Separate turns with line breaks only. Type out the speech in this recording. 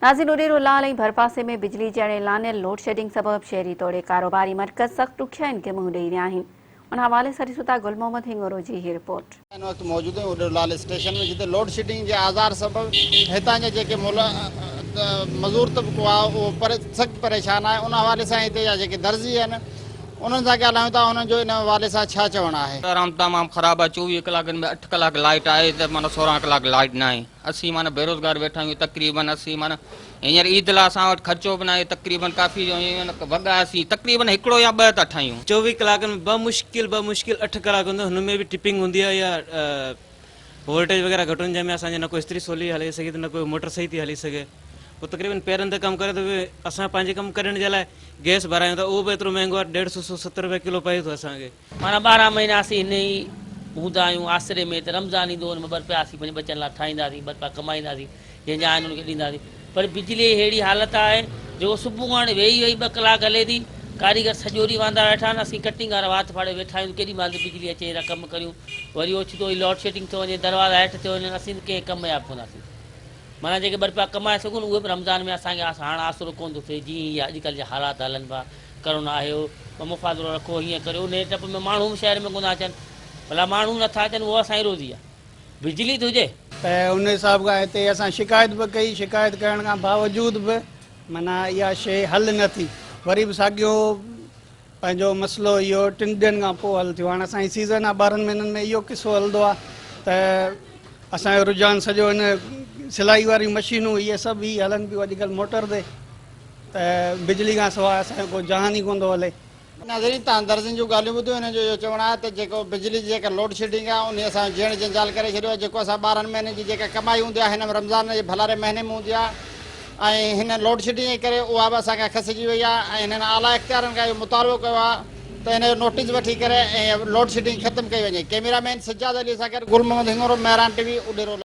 ناظرين اڏيرو لال ۽ ڀرپاسي ۾ بجلي جي اڻ اعلانيل لوڊشيڊنگ سبب شهري توڙي ڪاروباري مرڪز سخت ڏکيائين کي منهن ڏئي رهيا آهن ان حوالي سان ڏسون ٿا گل محمد هڱورو جي هي رپورٽ.
هن وقت موجود آهيون اڏيرو لال اسٽيشن ۾ جتي لوڊشيڊنگ جي آزار سبب هتان جا جيڪي مزور طبقو آهي اهو سخت پريشان آهي ان حوالي سان هتي جا جيڪي درزي آهن انهن سان ڳالهايون ٿا انهن جو ان حوالي سان ڇا چوڻ آهي.
آرام تمام خراب آهي 24 ڪلاڪن ۾ 8 ڪلاڪ لائيٽ آهي ته معنيٰ 16 ڪلاڪ لائيٽ ناهي. اسين معنيٰ بيروزگار ويٺا آهيون تقريبن اسين معنيٰ هينئر عيد لاء اسان وٽ خرچو به ناهي تقريبن ڪافي وڳا اسين تقريبن هڪڙو يا ٻه ٿا ٺاهيون.
24 ڪلاڪن ۾ بمشڪل بمشڪل اٺ ڪلاڪ هوندو هن ۾ به ٽپنگ هوندي آهي يا وولٽيج وغيره گهٽ هوندي جنهن ۾ اسان جي نه ڪو استري سولي هلي سگهي ته نه ڪو موٽر صحيح ٿي هلي سگهي پوء تقريبن پيرن تي ڪم ڪري ته به اسان پنهنجي ڪم ڪڍڻ جي لاء گئس ڀرايون ٿا اهو به ايترو مهنگو آهي ڏيڍ سو 170 روپيا ڪلو پئي ٿو اسان کي.
معنيٰ 12 مهينا اسين هن ئي هوندا آهيون آسري ۾ ته رمضان ايندو ان ۾ ٻه رپيا اسين پنهنجي ٻچن لاء ٺاهينداسين ٻه رپيا ڪمائينداسين جنهن جا آهن ان کي ڏينداسين پر بجلي جي ههڙي حالت آهي جو صبح کان وٺي ويهي ويهي ٻه ڪلاڪ هلي ٿي ڪاريگر سڄو ڏينهن واندا ويٺا آهن اسين ڪٽنگ وارا وات ڦاڙي ويٺا آهيون ڪيڏي مهل ته بجلي اچي اهڙا ڪم ڪريون وري اوچتو ئي لوڊ شيڊنگ ٿيو وڃي دروازا هيٺ ٿيو وڃن اسين ته ڪنهن ڪم جا به ڪونه آسين معنيٰ جيڪي ٻه رپيا ڪمائي سگهون اهي به رمضان ۾ اسان کي هاڻ آسرو ڪونه ٿو ٿئي جيئن هي اڄڪلهه جا حالات هلن پيا ڪرونا آيو مفاصلو رکو هيئن ڪريو انهيء ڊپ ۾ ماڻهو به شهر ۾ ڪونه اچن ڀلا ماڻهو نٿا اچن اهو اسان جي روزي آهي بجلي ته هجي.
ته ان حساب کان هتي اسان شڪايت به ڪئي شڪايت ڪرڻ کان باوجود به معنيٰ اها شيء حل نه ٿي وري به ساڳيو پنهنجو مسئلو اهو ٽن ڏينهن کان پوء حل ٿيو هاڻ اسان جي سيزن آهي 12 مهينن ۾ اهو قصو هلندو آهي ته اسان جو رجحان سڄو هن سلائي واريون مشينون اهي سڀ هي هلن پيون اڄڪلهه موٽر تي ته بجلي کان سواء اسان جو ڪو جهان ئي ڪونه ٿو هلي.
ناظرين تان درزين جون ڳالهيون ٻڌيون هنن جو اهو چوڻ آهي ته جيڪو بجلي جي جيڪا لوڊ شيڊنگ آهي انهي اسان جو جيئڻ جنجال ڪري ڇڏيو آهي جيڪو اسان 12 مهينن جي جيڪا ڪمائي هوندي آهي هن رمضان جي ڀلاري مهيني ۾ هوندي آهي ۽ هن لوڊ شيڊنگ جي ڪري اها به اسان کان کسجي وئي آهي ۽ هنن اعليٰ اختيارين کان اهو مطالبو ڪيو آهي ته هن جو نوٽيس وٺي ڪري ۽ لوڊ شيڊنگ ختم ڪئي وڃي ڪئميرا مين سجاد علي سان گڏ گل محمد هڱورو مهراڻ ٽي وي اڏيرو.